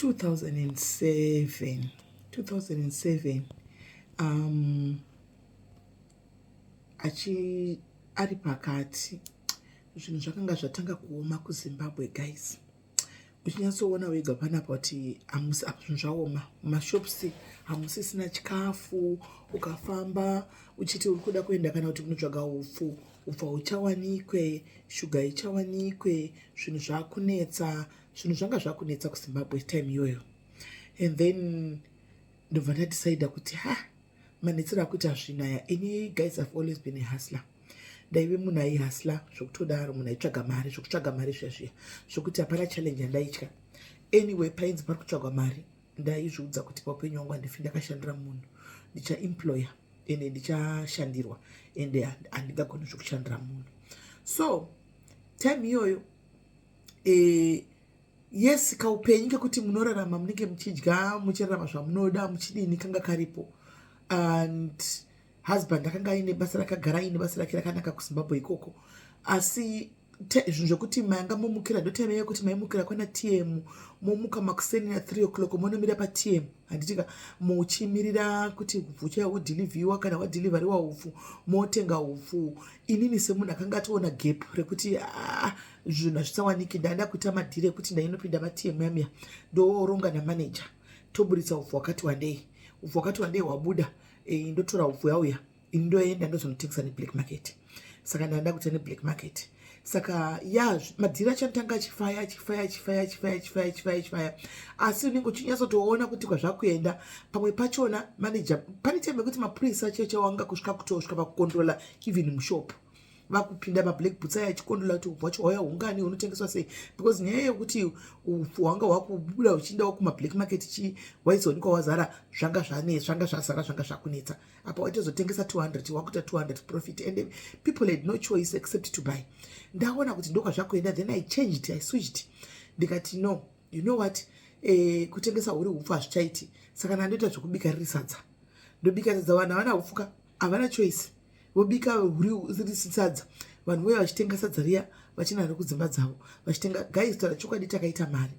2007, 2007, achi ari pakati, zvinhu zvakanga zvatanga kuoma kuZimbabwe, guys. Uchinyatsoona wega panapa kuti hamusi apa, zvinhu zvaoma, mumashops hamusisina chikafu. Ukafamba uchiti uri kuda kuenda kana kuti kunotsvaga upfu, upfu hauchawanikwe, shuga ichawanikwe, zvinhu zvakunetsa, zvinhu zvanga zvakunetsa kuZimbabwe time iyoyo. And then ndobva ndadecida kuti, ha, manetsero akuita zvinhu aya, ini guys, have always been a hustler. Ndaive munhu aihustler zvokutodaro, munhu aitsvaga mari, zvokutsvaga mari zviya zviya, zvokuti hapana challenge yandaitya. Anyway, painzi pari kutsvagwa mari, ndaizviudza kuti paupenyu hwangu handifi ndakashandira munhu, ndichaemploya ende ndichashandirwa, ende handingagoni zvokushandira munhu. So time iyoyo, yes, kaupenyu kekuti munorarama, munenge muchidya, muchirarama zvamunoda, muchidini, kanga karipo. And husband akanga aine basa, rakagara aine basa rake rakanaka kuZimbabwe ikoko. Asi zvinhu zvokuti manga momukira, ndotime yekuti maimukira kwana TM, momuka makuseni na3 o'clock, monomira paTM, handitika, muchimirira kuti upfu uchauya udhilivhiwa. Kana wadhilivhariwa upfu, motenga upfu. Inini semunhu akanga atoona gap rekuti, ah, zvinhu hazvisawaniki, ndaenda kuita madhiri ekuti ndainopinda maTM yamiya, ndoronga namaneja, toburitsa upfu hwakati wandei. Upfu hwakati wandei hwabuda, ndotora upfu yauya ini, ndoenda ndozonotengesa neblack market. Saka ndanda kuita neblack market. Saka ya, madhiri acho anotanga achifaya, achifaya, achifaya, achifaya, achifaya, achifaya, achifaya, asi unenge uchinyatsotoona kuti kwazvakuenda. Pamwe pachona manager, pane time yekuti mapurisa cheche wanga kusvika kutosvika pakukontrola even mushop, vakupinda mablack boots aya achikontrola kuti upfu hwacho hwauya hungani, hunotengeswa sei, because nyaya yekuti upfu hwanga hwakubuda huchiendawo kumablack market, chi waizoonekwa wazara, zvanga zvane zvanga zvazara, zvanga zvakunetsa. Apa waitozotengesa 200, wakuita 200 profit, and people had no choice except to buy. Ndaona kuti ndokwazvakuenda, then I changed, I switched, ndikati, "No, you know what, kutengesa huri upfu hazvichaiti." Saka ndandoita zvekubika riri sadza, ndobika sadza. Vanhu havana upfuka, havana choice, vobika huri riri sadza. Vanhu vouya vachitenga sadza riya, vachinaro kudzimba dzavo vachitenga. Guys, taura chokwadi, takaita mari,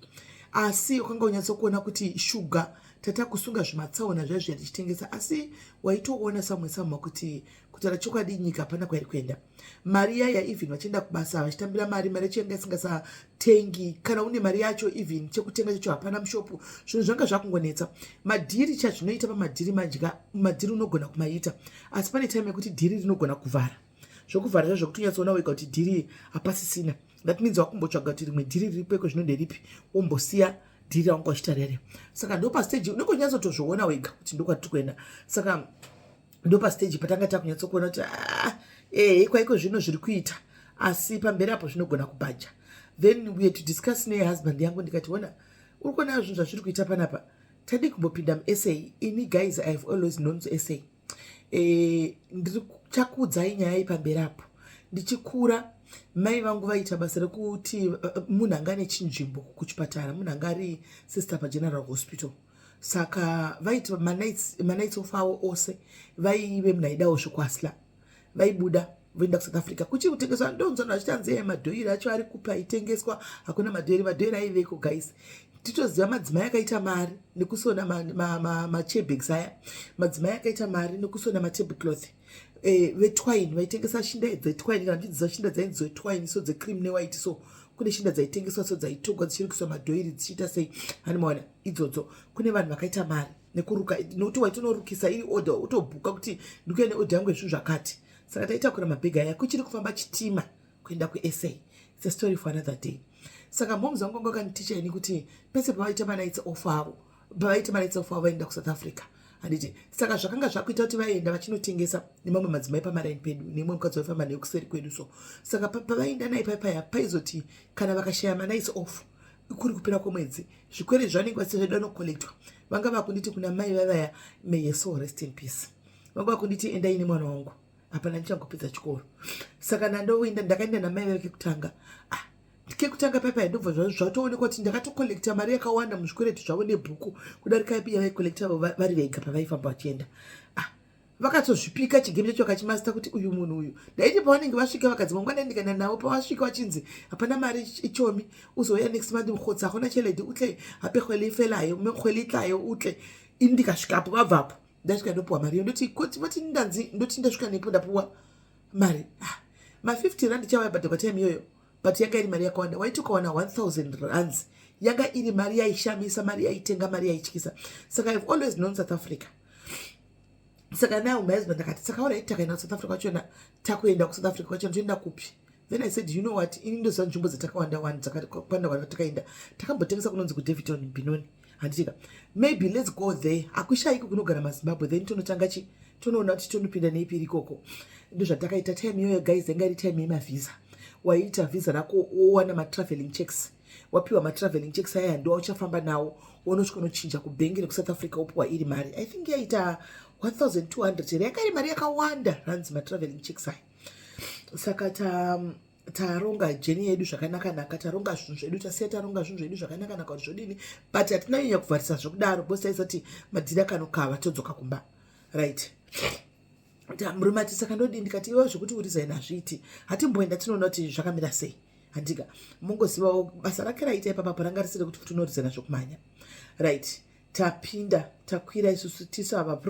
asi wakanga unyatsokuona kuti shuga tatakusunga zvimatsaona zviya zviya tichitengesa, asi waitoona samwe samwe kuti, kutaura chokwadi, nyika hapana kwairi kuenda. Mari yaya, even vachienda kubasa vachitambira mari, mari yacho yanga isingasatengi. Kana une mari yacho, even chekutenga chacho hapana mushopu. Zvinhu zvanga zvakungonetsa. Madhiri, chazvinoita pamadhiri madya, madhiri unogona kumaita, asi pane time yekuti dhiri rinogona kuvhara. Zvokuvhara zva zvokuti unyatsoona wega kuti dhiri hapasisina. That means wakumbotsvaga kuti rimwe dhiri riripo iko zvino nderipi, wombosiya dhiri rawanga uchiita rere. Saka ndo pastage unenge unyatsotozviona wega kuti ndokwatiri kuenda. Saka ndo pastage patanga takunyatsokuona kuti, ah, ehe, kwaiko zvino zviri kuita, asi pamberi apo zvinogona kubhaja. Then we had to discuss nehusband yangu. Ndikati, "Ona, uri kuona zvinhu zvazviri kuita panapa, tadi kumbopinda muSA." Ini guys, I have always known SA. Ndiri chakuudzai nyaya iyi pamberi apo. Ndichikura, mai vangu vaita basa rekuti munhu anga ane chinzvimbo kuchipatara, munhu anga ari sister paGeneral Hospital. Saka vaiti manights off avo ose, vaive munhu aidawo zvekuhustler, vaibuda voenda kuSouth Africa kuchiri kutengeswa. Ndonzwa vachitanzi, madhoiri acho ari kupi aitengeswa? Hakuna madhoiri. Madhoiri aiveko, guys. Titoziva madzimai akaita mari nekusona machairbags aya, madzimai akaita mari nekusona matablecloth, vetwine vaitengesa shinda dzetwine. Kana muchidziva shinda dzainzi dzetwine, so dzecream newhite, so kune shinda dzaitengeswa, so dzaitogwa dzichirukiswa madhoiri, dzichiita sei, hani maona idzodzo. Kune vanhu vakaita mari nekuruka, nokuti waitonorukisa iri order, utobhuka kuti ndikuya neorder yangu yezvinhu zvakati. Saka taitakura mabhegi aya kuchiri kufamba chitima kuenda kuSA. It's a story for another day. Saka moms vangu vanga vakanditicha ini kuti pese pavaita manights off avo, pavaita manights off avo, vaenda kuSouth Africa, handiti? Saka zvakanga zvakuita kuti vaenda vachinotengesa nemamwe madzimai pamaraini pedu, nemumwe mukadzi waifamba nekuseri kwedu. So saka pavaenda naye paipaya, paizoti kana vakashaya manights off, kuri kupera kwemwedzi, zvikwereti zvanenge vasizvaida nocollectwa, vanga vakunditi kuna mai vavaya, may her soul rest in peace, vanga vakunditi, "Endai nemwana wangu, hapana ndichangopedza chikoro." Saka nandoenda, ndakaenda namai vave kekutanga. Ah, kekutanga paipai, ndobva zvatoonekwa kuti ndakatocollecta mari yakawanda muzvikwereti zvavo nebhuku kudarika yavaicollecta vari vega pavaifamba vachienda. Ah. Vakatozvipika chigame chacho, vakachimasta kuti uyu munhu uyu. Ndaiti pavanenge vasvika, vakadzi mangwana ndikaenda navo, pavasvika vachinzi hapana mari, ichomi uzouya next month, mukgotsi hakuna chelete, utle hape kgwele ifelayo, kgwele itlayo utle. Ini ndikasvikapo, vabvapo, ndasvika ndopuwa mari iyo. Ndoti koti vati ndanzi, ndoti ndasvika nepo, ndapuwa mari. Ah, ma50 rand chavaibhadharwa time iyoyo, but yanga iri mari yakawanda. Waiti ukawana 1000 rands, yanga iri mari yaishamisa, mari yaitenga, mari yaityisa. Saka I've always known South Africa. Saka now my husband akati, "Saka alright, takaenda kuSouth Africa kwachona, takuenda kuSouth Africa kwachona, toenda kupi?" Then I said, "You know what? Ini ndoziva nzvimbo dzatakawanda wanda, dzakawanda wanda. Takaenda, takambotengesa kunonzi kuDaveyton, Benoni, handitika? Maybe let's go there. Hakushayiki kunogara maZimbabwe. Then tonotanga chi, tonoona kuti tonopinda neipiri ikoko." Ndozvatakaita. Time iyoyo, guys, yanga iri time yemavhisa. Waiita vhisa rako, wowana matraveling checks. Wapiwa matraveling checks aya, ndo uchafamba nawo, wonosvika unochinja kubhengi rekuSouth Africa, wopiwa iri mari. I think yaita 1200 here. Yanga iri mari yakawanda rands, matraveling checks aya. Saka taronga journey yedu zvakanaka-naka, taronga zvinhu zvedu, tasiya taronga zvinhu zvedu zvakanaka-naka kuti zvodini, but hatina nyanya kuvharisa zvokudaro because taisati madhiri akanokava, todzoka kumba, right? Murume ati, "Saka ndodii?" Ndikati, "Iwe, zvekuti uresign hazviiti. Hatimboenda tinoona kuti zvakamira sei, handika?" Mungozivawo basa rake raita ipapapo ranga risiri kuti kuti unoresigna zvokumhanya, right? Tapinda, takwira isusu tisu ava,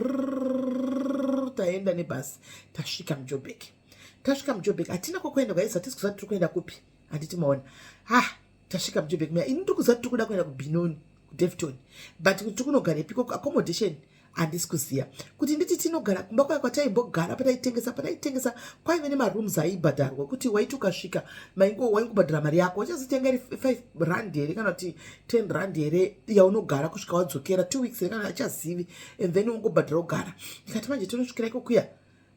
taenda nebhasi, tasvika muJoburg. Tasvika muJoburg, hatina kwekuenda kwaisa, hatisi kuziva tiri kuenda kupi, handiti maona? Ha, tasvika muJoburg muya, ini ndiri kuziva tiri kuda kuenda kuBenoni, kuDaveyton, but kuti tiri kunogarepi accommodation handisi kuziva. Kuti nditi tinogara kumba kwaya kwataimbogara pataitengesa, pataitengesa kwaive nemarooms aibhadharwa, kuti waiti ukasvika waingobhadhara mari yako, wachazitenga iri 5 rand here kana kuti 10 rand here yaunogara kusvika wadzokera, 2 weeks here kana achazivi, and then wongobhadhara ugara. Ndikati, "Manje tonosvikira ikokuya.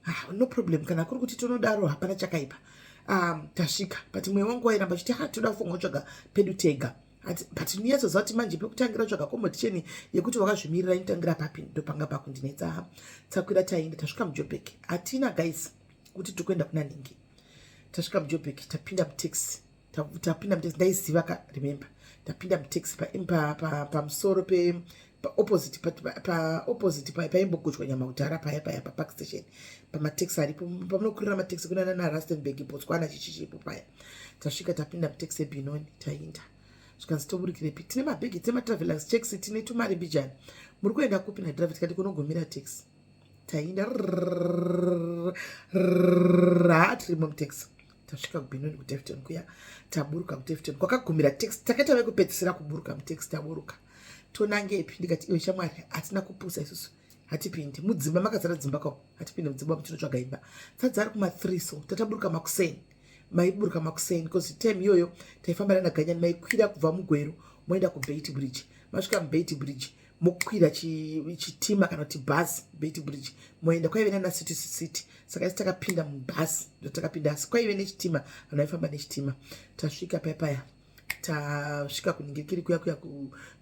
Ah, no problem, kana kuri kuti tonodaro, hapana chakaipa." Tasvika, but mweya wangu wairamba chiti, "Ha, toda kufunga kutsvaga pedu tega." But ndinyatsozva kuti manje pekutangira kutsvaga accommodation yekuti wakazvimirira inotangira papi, ndopanga pakundinetsa. Takwira, taenda, tasvika muJoburg. Hatina, guys, kuti tiri kuenda kuna nhingi. Tasvika muJoburg, tapinda mutaxi, tapinda mutaxi. Ndaiziva ka, remember, tapinda mutaxi pamusoro paopposite, paopposite paimbogochwa nyama kudhara paya paya, paPark Station, pamataxi aripo, pamunokwirira mataxi kunana naRustenburg, Botswana, chichichipo paya. Tasvika, tapinda mutaxi eBenoni, taenda. Zvikanzi, "Toburukirepi? Tine mabhegi, tine matravelers checks, tine tumari mbijani. Muri kuenda kupi nadriver?" Tikati, "Kunogumira taxi." Taenda, tirimo mutaxi, tasvika kuBenoni, kuDaveyton kuya. Taburuka kuDaveyton kwakagumira taxi, takaita vekupedzisira kuburuka mutaxi. Taburuka, "Tonangepi?" Ndikati, "Iwe shamwari, hatina kupusa isusu, hatipindi mudzimba, makazara dzimba kao, hatipinde mudzimba, tinotsvaga imba." Tadzari kuma3 so, tataburuka makuseni, maiburuka makuseni because time iyoyo taifamba naganyani. Maikwira kubva muGweru moenda kuBeitbridge, masvika muBeitbridge mokwira chitima kana kuti bhazi, Beitbridge moenda. Kwaive nana City City, saka isi takapinda mubhasi, ndotakapinda, asi kwaive nechitima, vanhu vaifamba nechitima. Tasvika paya paya, tasvika kuningirikiri kuya kuya,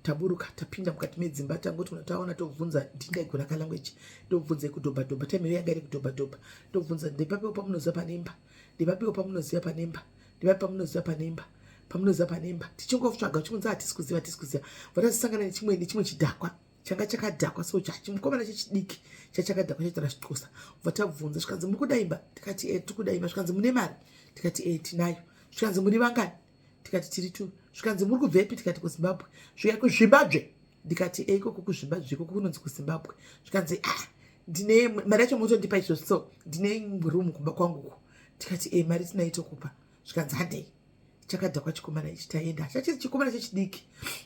taburuka, tapinda mukati medzimba. Tangoti kuna taona, tobvunza. Ndindaigona kalanguage, ndobvunza kudhobha dhobha. Time iyo yanga iri kudhobha dhobha. Ndobvunza, "Ndepapiwo pamunoziva panemba? Ndepapiwo pamunoziva panemba? Ndepapi pamunoziva panemba, pamunoziva panemba?" Tichingotsvaga, chingonzi, "Hatisi kuziva, hatisi kuziva." Vatasangana nechimwe chidhakwa changa chakadhakwa so, chachimukomana chechidiki chachakadhakwa, chaitaura chiXhosa. Bva tabvunza, zvikanzi, "Muri kuda imba?" Tikati, "E, tiri kuda imba." Zvikanzi, "Mune mari?" Tikati, "E, tinayo." Zvikanzi, "Muri vangani?" Tikati, "Tiri two." Zvikanzi, "Muri kubvepi?" Tikati, "KuZimbabwe." Zvikai, "KuZimbabwe?" Ndikati, "E, ikoko kuZimbabwe, ikoko kunonzi kuZimbabwe." Zvikanzi, "Ah, ndine mari yacho, motondipa izvozvo? So ndine room kumba kwanguko." Tikati, "E, mari tinayo, tokupa." Zvikanzi, "Handei." Chakadhakwa chikomana ichi. Taenda, chachiri chikomana chechidiki.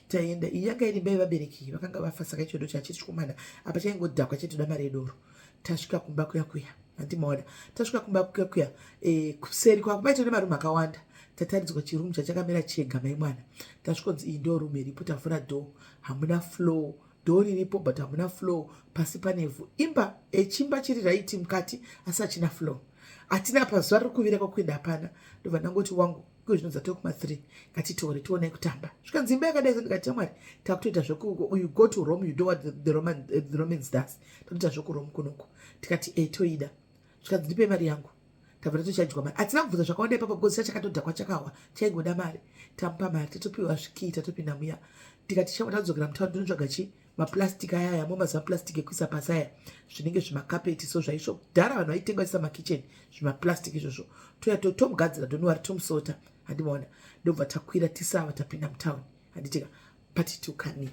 Taenda, iyi yanga iri imba yevabereki vakanga vafa, saka ichodo chachiri chikomana apa chaingodhakwa, chetoda mari yedoro. Tasvika kumba kuya kuya, handimaona? Tasvika kumba kuya kuya, kuseri kwako maito nemarumu akawanda. Tataridzwa chirumu chachakamira chega, mai mwana. Tasvikonzi, "Iyi ndo rumu iripo." Tavhura door, hamuna floor. Door riripo but hamuna floor, pasi panevhu. Imba chimba chiri right mukati, asi hachina floor, hatina pazuva riri kuvira kwakuenda, hapana. Ndobva ndangoti, "Wangu, iko zvino dzatoo kuma3, ngatitore tionai kutamba." Zvikanzi, "Imba yakadai so?" Ndikati, "Mwari, takutoita zvoku, you go to Rome, you do what the Romans does. Tatoita zvokuRome kunoku." Tikati, "E, toida." Zvikanzi, "Ndipe mari yangu." Tabva tatochajwa mari. Hatina kubvunza zvakawanda ipapo because chachakatodhakwa, chakawa, chaingoda mari. Tamupa mari, tatopiwa zvikii, tatopinda muya. Tikati, "Tadzokera mutaundi, tonotsvaga chi Maplastic ayaya, momaziva, plastic ekuisa pasi aya, zvinenge zvimakapeti so, zvaisvo kudhara vanhu vaitenga vachiisa makitchen, zvimaplastic izvozvo. Toya tomugadzira, don't worry, tomusota, handimaona. Ndobva takwira tisava, tapinda mutauni, handitika. Patitukani.